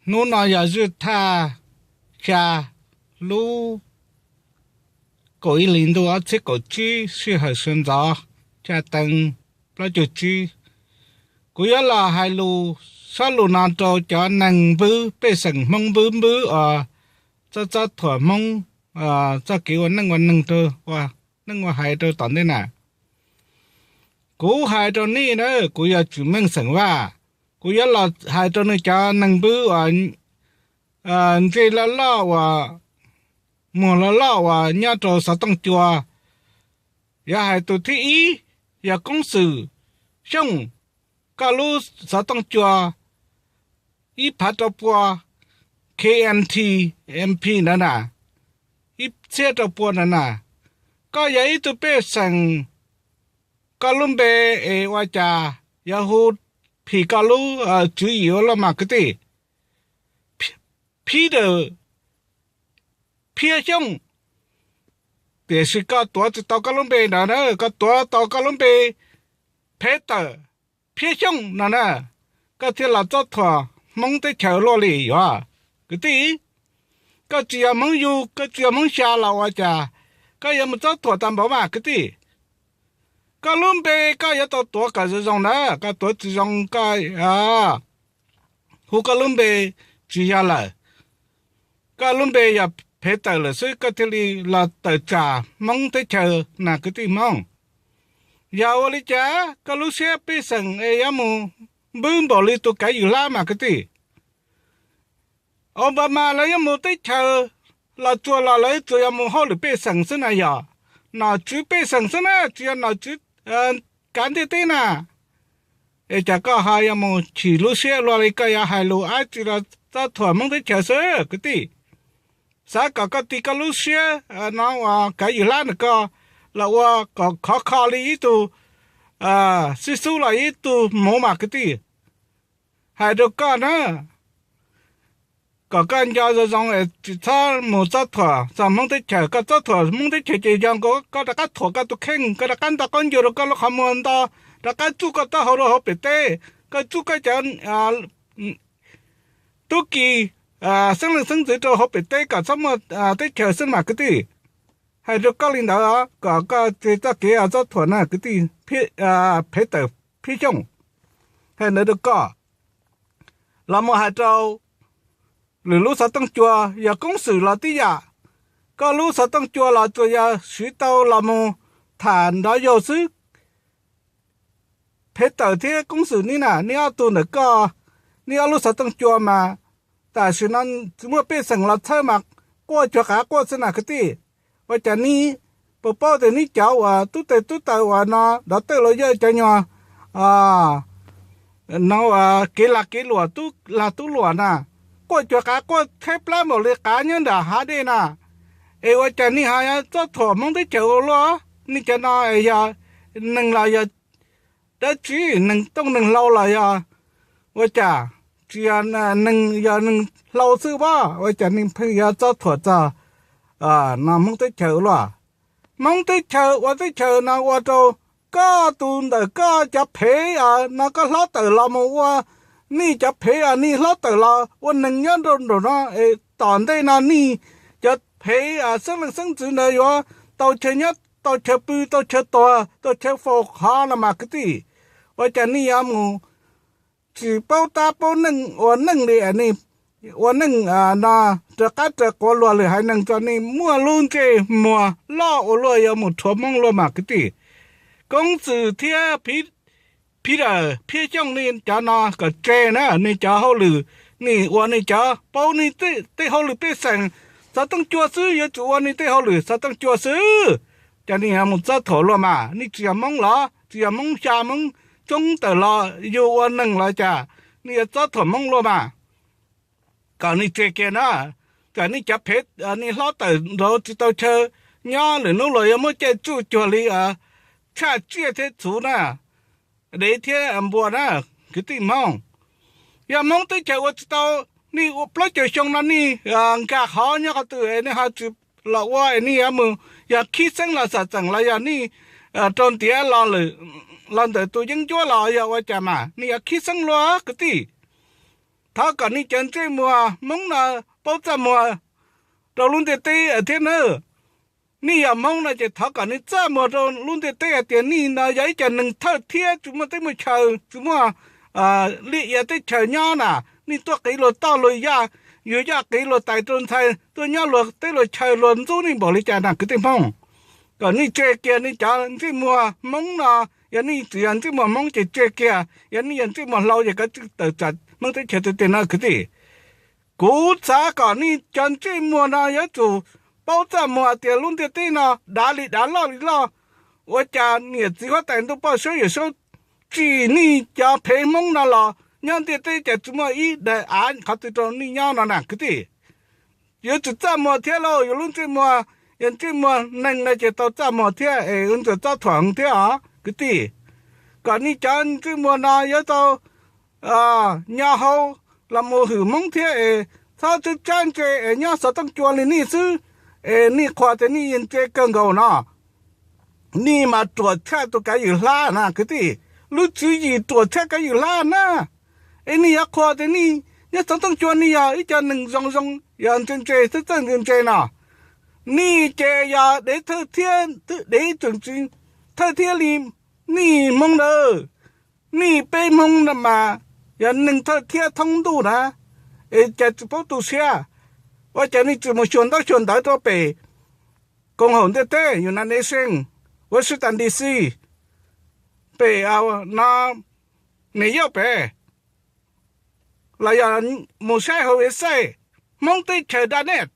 Hnub no yog zwj thaj xya lub kaum ib hlis ntuj ob txhiab kaum tsib, sij hawm sawv ntxov xya teev plaub caug tsib. Kuv yuav los hais lus, sob lus no rau cov neeg npwb, pej xeem Hmoob npwb npwb os, txob txob thuam Hmoob, txoj kev ua neej ua neeg, ua neej ua hais rau tom ntej na. Kuv hais rau nej na, kuv yog Tswv Meej xeem Vaj, kuv yuav los hais rau nej cov neeg npwb uas ntse loj loj uas, muag loj loj uas nyob rau xov tooj cua. Yuav hais tus thib ib, yog Koob Xwm Xyooj, koj lub xov tooj cua ib phav rau pua K M T M P ntawd na, ib txhiab rau pua ntawd na. Koj yog ib tug pej xeem, koj lub npe es ua cas yuav hu phim koj lub tswv yim ua luaj mas kwv tij? Peter Phiab Xyooj, tiam sis koj tuav tsis tau koj lub npe ntawd na, koj tuav tau koj lub npe Phev Tawm Phiab Xyooj no na, koj thiaj los txob thuam Hmoob teb chaws luaj li yuav. Kwv tij, koj tsis yog Hmoob Yug, koj tsis yog Hmoob Xya los ua cas koj yuav mus txob thuam tag npaum mas kwv tij? Koj lub npe koj yuav tau tuav kom zoo zoo na, koj tuav tsis zoo koj hu koj lub npe tsis yog lawm. Koj lub npe yog Phev Tawm lawm xwb koj thiaj li los tawm tsam Hmoob teb chaws na kwv tij Hmoob. Yog ua li cas koj lub siab pej xeem es yuav mus npwb npaum li tus Kav Yws Hlab mas kwv tij? Obama lawv yuav mus teb chaws los tsuas los lawv tsuas yog mus hauj lwm pej xeem xwb na, yog nom tswv pej xeem xwb na, tsis yog nom tswv kav ntiaj teb na. Es cas koj ho yuav mus chim lub siab luaj li, koj yuav hais lus dab tsi los txob thuam Hmoob teb chaws xwb kwv tij. Xav kom koj ti koj lub siab no uas Kav Yws Hlab ntawm koj los ua kom khov kho li ib tug xib xub los ib tug muv mas kwv tij. Hais rau koj na, kom koj nco zoo zoo es tsis txhob mus txob thuam txog Hmoob teb chaws. Koj txob thuam Hmoob teb chaws ces yog nkaus koj rov qab thuam koj tus kheej, koj rov qab nto qaub ncaug rau koj lub qhov muag nto, rov qab txuj koj taub hau rau hauv pem teb, koj txuj koj cov tub ki xeeb leej xeeb ntxwv rau hauv pem teb kom txhob muaj teb chaws xwb mas kwv tij. Hais rau koj li ntawd kom koj tsis txoj kev txob thuam na kwv tij. Phev Tawm Phiab Xyooj, hais ntawd rau koj. Los mus hais rau lwm lub xov tooj cua, yog Koob Xwm los tib yam. Koj lub xov tooj cua los tsuas yog siv tau los mus tham nrov yaug xwb. Phev Tawm thiab Koob Xwm nej na, nej ob tug ntawm koj, nej ob lub xov tooj cua mas tam sim no tsis muaj pej xeem los txhawb mas quaj cuag qav quaj xwb na kwv tij. Ua cas nej puas paub tias nej cov uas tub tes tub taw uas no dov tawj los yawj cov nyuag no kev lag kev luam tub lag tub luam na, quaj cuag qav quaj theb plab npaum li qav nyob nram hav dej na, es ua cas nej ho yuav txob thuam Hmoob teb chaws ua luaj? Nej cov no yog neeg los yog dab tsi, neeg tooj neeg hlau los yog ua cas? Tsis yog neeg, yog neeg hlau xwb as, ua cas nej pheej yuav txob thuam txog no Hmoob teb chaws ua luaj? Hmoob teb chaws ua teb chaws no ua rau koj tus ntawm koj cov phev no koj hlob tawm los mus ua, nej cov phev nej hlob tawm los ua neeg nyob nraum no, tom ntej no nej cov phev xeeb leej xeeb ntxwv ntawd yuav tau chaw nyob, tau chaw pw, tau chaw tuag, tau chaw faus qhov no mas kwv tij. Ua cas nej yuav mus tsis paub tab paub neej ua neej li, ua neej no raws qab raws quav luag lwm haiv neeg tso, nej muaj lub ntsej muag loj ua luaj yuav mus rhuav Hmoob luaj mas kwv tij. Koob Xwm thiab Phev Tawm Phiab Xyooj nej cov no kom tseg na, nej cov hauj lwm, nej ua nej cov paub nej tej hauj lwm pej xeem xov tooj cua xwb, yuav tsum ua nej tej hauj lwm xov tooj cua xwb. Cas nej yuav mus txob thuam luaj mas? Nej tsis yog Hmoob los? Tsis yog Hmoob Xya Hmoob Tsoob tawm los yug ua neeg los cas nej yuav txob thuam Hmoob luaj mas? Kom nej tseg kiag na, kom nej cov phev nej hlob tawm nraud tsis tau chaw nyob, lwm hnub luag yuav muab caij tsuj cuag li tshaj tsiaj thiab txhuv na, dev thiab npua na, kwv tij Hmoob. Yog Hmoob teb chaws ua tsis tau, nej ua plaub caug xyoo no nej nkag qhov nyob qhov twg nej ho tsis los ua, nej yuav mus yog khib xeeb los xam txeem los yog nej rau ntiav los ntawm tus yeeb ncuab los yog ua cas mas nej yuav khib xeeb luaj kwv tij. thov kom nej cov ntsej muag Hmoob no paub txaj muag rau lub ntiaj teb thiab nawb. Nej yog Hmoob no ces thov kom nej txaj muag rau lub ntiaj teb hais tias nej no yog ib co neeg thawj thiab tsis muaj teb muaj chaw, tsis muaj liaj ia teb chaws nyob na. Nej tuaj qiv luag toj luag yaj, yuav yaj qiv luag tais rau ntxhais, tuaj nyob luag teb luag chaw luag ntxub nej npaum li cas na kwv tij Hmoob. Kom nej tseg kiag nej cov ntsej muag Hmoob no, yog nej tsis yog ntsej muag Hmoob ces tseg kiag, yog nej yog ntsej muag hlau ces koj tsij tawm tsam Hmoob teb chaws tiag tiag no kwv tij. Kuv xav kom nej cov ntsej muag no yuav tsum paub txaj muag tias lub ntiaj teb no dav li dav loj li loj. Ua cas niam txiv huab tais ntuj poj saub yawm saub tsim nej cov phev Hmoob no los nyob ntiaj teb ces tsis muaj ib daim av qhov twg rau nej nyob no na kwv tij. Yuav tsum txaj muag thiab lauj, yus lub ntsej muag, yog ntsej muag neeg no ces tau txaj muag thiab es yuav tsum txob thuam thiab os kwv tij. Kom nej cov ntsej muag no yuav tau nyo hau los mus hwm Hmoob thiab es txhob tsab ntse es nyob xov tooj cua li nej xwb, es nej qhuas tias nej ntse kawg nkaus no. Nej mas ruam tshaj tus kav ywm hlab na kwv tij. Lub tswv yim ruam tshaj kav ywm hlab na. Es nej yuav qhuas tias nej nyob xov tooj cua nej yog ib co neeg zoo zoo, yog ntse ntse txawj txawj ntse ntse no. Nej ces yog dev thawj thiab, dev tseem tsis thawj thiab li nej Hmoob ntawd. Nej peb Hmoob no mas yog neeg thawj thiab thoob ntuj na, es cas tsis paub tu siab. Ua cas nej tsis mus xyuas ntaub xyuas ntawv rau pem koom haum ntiaj teb United Nations, Washington D C, pem no New York pem, los yog mus saib hauv website Hmoob teb chaws dot net,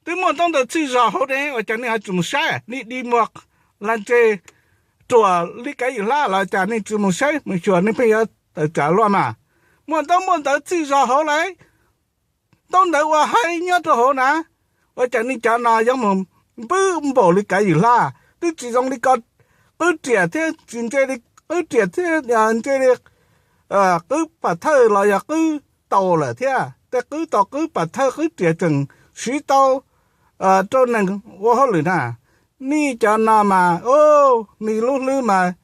twb muaj ntau ntawv txhij zog hauv ne, ua cas nej ho tsis mus saib? Nej dig muag lag ntse ruam li kav ywm hlab los cas nej tsis mus saib mus xyuas, nej pheej yuav tawm tsam luaj mas. Muaj ntau muaj ntawv txhij zog hauv lawm, ntau ntawv uas hais nyob rau hauv na. Ua cas nej cov no yuav mus npwb npaum li kav ywm hlab, twb tsis zoo li ko, qwb riam thiab tsis ntse li, qwb riam thiab ntse li qwb pam thawj los yog qwb tau lawm thiab. Tej qwb tau qwb pam thawj qwb riam tseem siv tau rau neeg ua hauj lwm na. Nej cov no mas, o, nej lub hlwb mas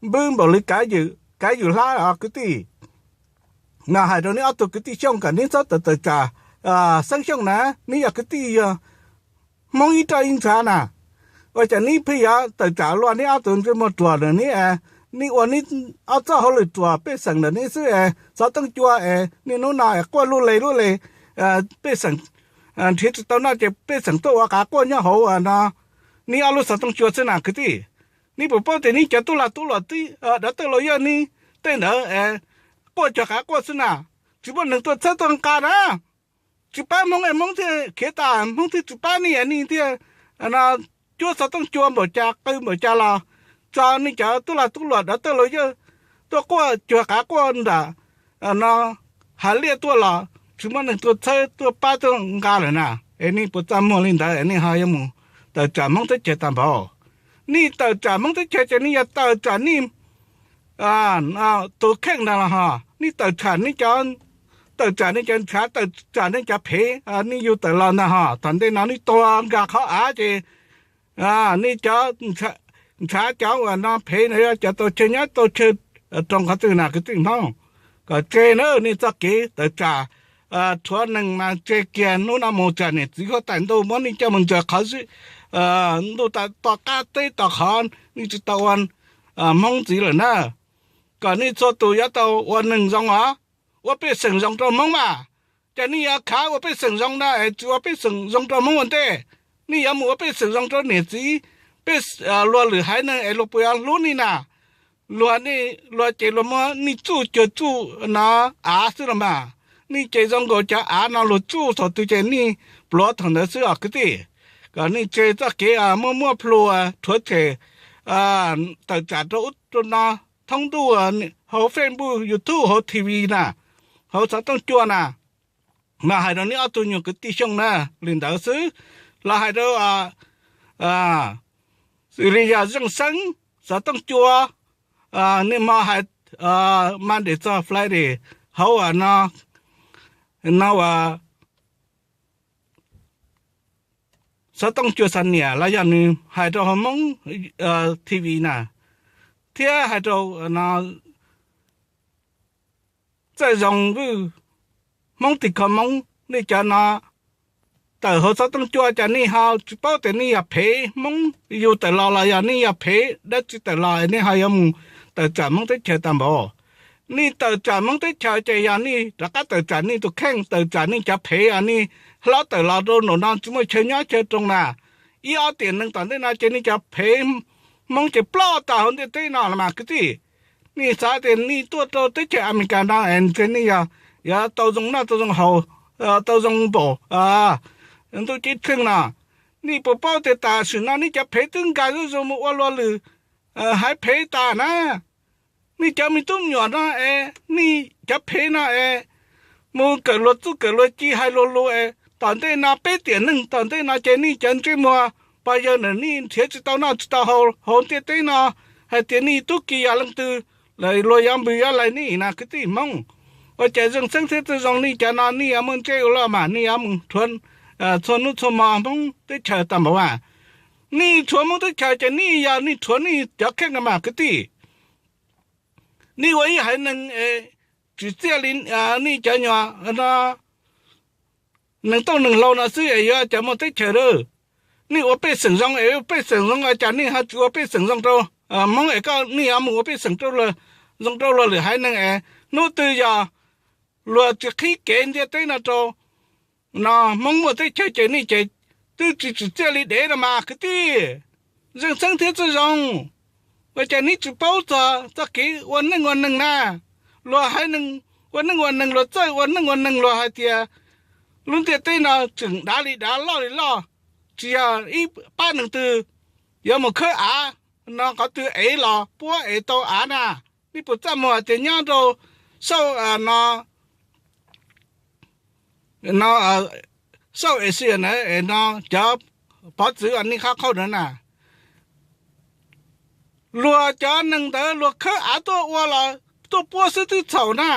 npwb npaum li kav ywm hlab os kwv tij. No hais rau neb ob tug kwv tij Xyooj kom neb txhob tawm tawm tsam Xeeb Xyooj na, neb yog kwv tij yog Hmoob ib roj ib ntshav na. Ua cas neb pheej yuav tawm tsam luaj, neb ob tug ntsej muag ruam na, neb, neb ua neb ob txoj hauj lwm ruam pej xeem ntawm neb xwb es xov tooj cua es niaj hnub no es quaj luj le luj le, pej xeem nrhiav tsis tau noj ces pej xeem tuaj ua qav quaj nyob hauv no, neb ob lub xov tooj cua xwb na kwv tij. Neb puas paub tias neb cov tub lag tub luam tib dav tawj laus yawg neb tej ntawd quaj cuag qav quaj xwb na, tsis muaj neeg tuaj txhawb tuaj nqa na. Tsis pab Hmoob es Hmoob thiaj khiav tas, Hmoob thiaj tsis pab nej, nej thiaj cuab xov tooj cua npaum cas qw npaum cas los tso nej cov tub lag tub luam dav tawj laus yawg tuaj quaj cuag qav quaj nram no hav liaj tuaj los tsis muaj neeg tuaj txhawb tuaj pab tuaj nqa lawm na. Es nej puas txaj muag li ntawd es nej ho yuav mus tawm tsam Hmoob teb chaws tag npaum? Nej tawm tsam Hmoob teb chaws ces nej yog tawm tsam nej tus kheej ntag los ho. Nej tawm tsam nej cov, tawm tsam nej cov ntshav, tawm tsam nej cov phev, nej yug tawm los ntag ho. Thaum ntej no nej tua nkag qhov av ces nej cov ntshav cov uas no phev no yog cov tau chaw nyob tau chaw rau qhov twg na kwv tij Hmoob. Kom tseg na nej txoj kev tawm tsam rhuav neeg mas tseg kiag, hnub no mus tsam niam txiv huab tais ntuj muab nej coj mus ntsaws qhov ntuj tom qab teb tom qhov, nej tsis tau ua Hmoob ntxiv lawm na. Kom nej txhua tus yuav tau ua neeg zoo os, ua pej xeem zoo rau Hmoob mas. Ces nej yuav khav ua pej xeem zoo na es tsis ua pej xeem zoo rau Hmoob ua ntej, nej yuav mus ua pej xeem zoo rau niam txiv, pej, luag lwm haiv neeg es luag puas yuav hlub nej na? Luag, luag ces luag muab nej txuj cuag txuj no av xwb los mas. Nej ces zoo nkaus cov av no luag txuj thaum twg ces nej pluav thaum ntawd xwb os kwv tij. Kom nej tseg txoj kev muaj muaj plhu rhuav tshem tawm tsam rau ub rau no thoob ntuj hauv Facebook, YouTube, hauv T V na, hauv xov tooj cua na. Mas hais rau neb ob tug nyuag kwv tij Xyooj na, li ntawd xwb. Los hais rau xws li yog Zeej Xeeb, xov tooj cua, nej hmo hais Monday txog Friday hauv no, no uas xov tooj cua xa niam los yog nws hais rau hauv Hmoob T V na, thiab hais rau no Txawj Zoo Vwj Hmoob tim kho Hmoob, nej cov no tawm hauv xov tooj cua ces nej ho tsis paub tias nej yog phem Hmoob yug tawm los los yog nej yog phem dab tsi tawm los nej ho yuav mus tawm tsam Hmoob teb chaws tag npaum. Nej tawm tsam Hmoob teb chaws ces yog nej rov qab tawm tsam nej tus kheej, tawm tsam nej cov phem os, nej hlob tawm los rau nraum no tsis muaj chaw nyob chaw rau na. Ib ob tiam neeg tom ntej no ces nej cov phem Hmoob ces ploj tas hauv ntiaj teb no los mas kwv tij. Nej xav tias nej tuaj rau teb chaws Amelikas no es ntshe nej yog yuav tau zoo noj tau zoo haus, tau zoo npaum ntuj ceeb tsheej no. Nej puas paub tias tam sim no nej cov phem twb nkag zuj zus mus ua luag lwm haiv phem tas na? Nej cov me tub me nyuam no es nej cov phem no es mus kawm luag txuj kawm luag ci hais luag lus es tom ntej no peb tiam neeg tom ntej no ces nej cov ntsej muag pog yawg ntawm nej nrhiav tsis tau noj tsis tau haus hauv ntiaj teb no hais tias nej tub ki yog leej twg, luag yuav npws yuav lais nej na kwv tij Hmoob. Ua cas Zeej Xeeb thiab Txwj Zoo nej cov no nej yuav muaj ntsej ua luaj mas nej yuav mus rhuav txhua hnub txhua hmo Hmoob teb chaws tag npaum mas. Nej rhuav Hmoob teb chaws ces nej yog nej rhuav nej cov kheej no mas kwv tij. Nej ua ib haiv neeg es tsis txiaj li nej cov nyuag no neeg tooj neeg hlau no xwb es yuav cas muaj teb chaws lawm. Nej ua pej xeem zoo es pej xeem zoo ua cas nej ho tsis ua pej xeem zoo rau Hmoob es koj nej yuav mus ua pej xeem zoo rau luag lwm haiv neeg es hnub twg yog luag tsis qhib kev ntiaj teb no rau no Hmoob muaj teb chaws ces nej ces twb tsis tsim txiaj li dev no mas kwv tij. Zeej Xeeb thiab Txwj Zoo, ua cas neb tsis paub txog txoj kev ua neej ua neeg na? Luag haiv neeg ua neej ua neeg, luag txawj ua neej ua neeg, luag hais tias lub ntiaj teb no tseem dav li dav loj li loj, tsis yog ib pab neeg twg yuav mus khawb av no qhov twg ev los puab ev tau av na. Nej puas txaj muag hais tias nyob rau South no no South Asia na es no cov pov txwv uas nej qab qhaub na na, luag cov neeg ntawd luag khawb av tuaj ua los tuaj puab xwb twb txhaum na.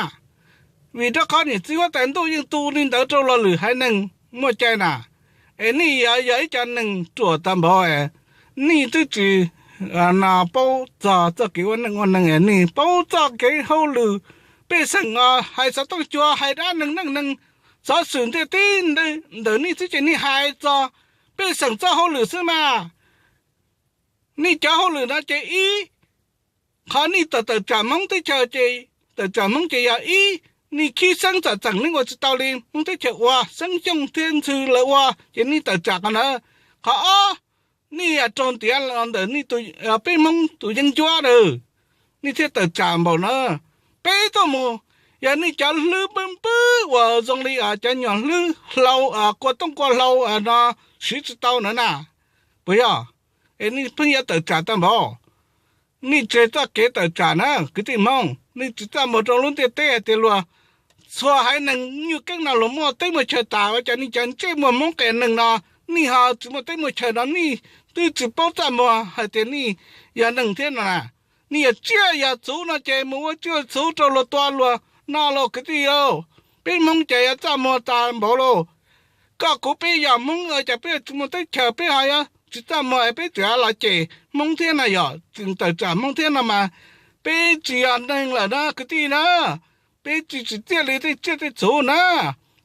Vim rau qhov niam txiv huab tais ntuj yeej tu li ntawd rau luag lwm haiv neeg muaj cai na. Es nej yog ib cov neeg ruam tag npaum, nej twb tsis paub txog txoj kev ua neej ua neeg, nej paub txoj kev hauj lwm pej xeem os, hais xov tooj cua hais dab neeg neej neeg, xov xwm ntiaj teb ntawm nej xwb ces nej hais txog pej xeem txoj hauj lwm xwb mas. Nej cov hauj lwm no ces ib, qhov nej tawm tawm tsam Hmoob teb chaws ces tawm tsam Hmoob ces yog ib, nej khib xeeb txom txeem nej ua tsis tau li Hmoob teb chaws ua, Xeeb Xyooj thiab Ntxhw lawv ua ces nej tawm tsam qhov ntawd. Qhov ob, nej yog raug ntiav los ntawm nej, peb Hmoob tus yeeb ncuab na, nej thiaj tawm tsam npaum na. Peb tuaj mus, yog nej cov hlwb npwb npwb uas zoo li cov nyuag hlwb hlau, kua tooj kua hlau no siv tsis tau na na, puas yog? Es nej pheej yuav tawm tsam tag npaum. Nej tseg txoj kev tawm tsam na kwv tij Hmoob, nej tsis txaj muag rau lub ntiaj teb hais tias luag txhua haiv neeg nyuj keeb no luag muaj teb muaj chaw tas, ua cas nej cov ntsej muag Hmoob qias neeg no nej ho tsis muaj teb muaj chaw no, nej twb tsis paub txaj muag hais tias nej yog neeg thiab no na. Nej yog tsiaj yog txhuv no ces mus ua tsiaj txhuv rau luag tua luag no los kwv tij. Peb Hmoob ces yuav txaj muag tas npaum lauj. Koj kuv peb yog Hmoob ua cas peb tsis muaj teb chaws, peb ho yuav tsis txaj muag es peb tseem los cem Hmoob thiab na, yog tseem tawm tsam Hmoob thiab no mas peb tsis yog neeg lawm na kwv tij na. Peb tsis tsim txiaj li tej tsiaj tej txhuv na.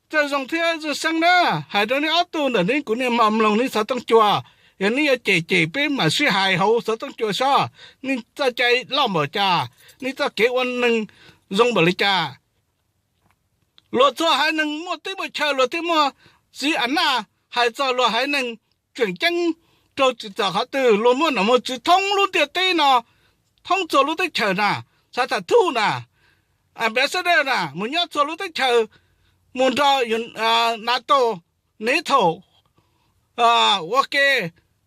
Txawj Zoo thiab Txawj Xeeb na, hais rau nej ob tug ntawm nej kuv niaj hmo mloog nej xov tooj cua, yog nej yuav cem ces peb mam sib hais hauv xov tooj cua saib nej txoj cai loj npaum cas, nej txoj kev ua neeg zoo npaum li cas. Luag txhua haiv neeg muaj teb muaj chaw luag thiaj muaj txiv a naj hais txog luag haiv neeg tseem ceeb rau tsis txog qhov twg, luag muaj nom muaj tswv thoob lub ntiaj teb no, thoob txhua lub teb chaws na, xav tham thuj na, ambassador na, mus nyob txhua lub teb chaws, mus nrog NATO, NATO ua ke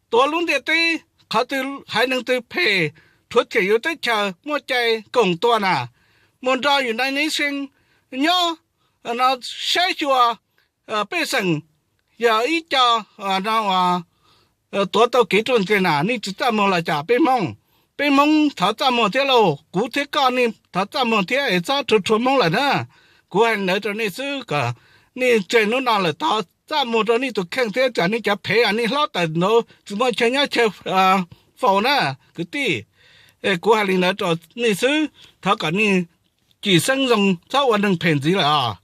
tuav lub ntiaj teb, qhov twg haiv neeg twg phem rhuav tshem yus teb chaws muaj cai koom tua na, mus nrog United Nations nyob no saib xyuas pej xeem yog ib co no tuav tau kev ruaj ntseg na. Nej tsis txaj muag los cas peb Hmoob? Peb Hmoob thov txaj muag thiab lauj, kuv thiab koj nej thov txaj muag thiab es txhob rhuav rhuav Hmoob lawm na. Kuv hais li ntawd rau nej xwb kom nej tseg hnub no lawm thov txaj muag rau nej tus kheej thiab tsam nej cov phem os, nej hlob tawm ntawd tsis muaj chaw nyob chaw faus na kwv tij. Kuv hais li ntawd rau nej xwb, thov kom nej cim Xeeb Zoo txhob ua neeg phem ntxiv lawm os.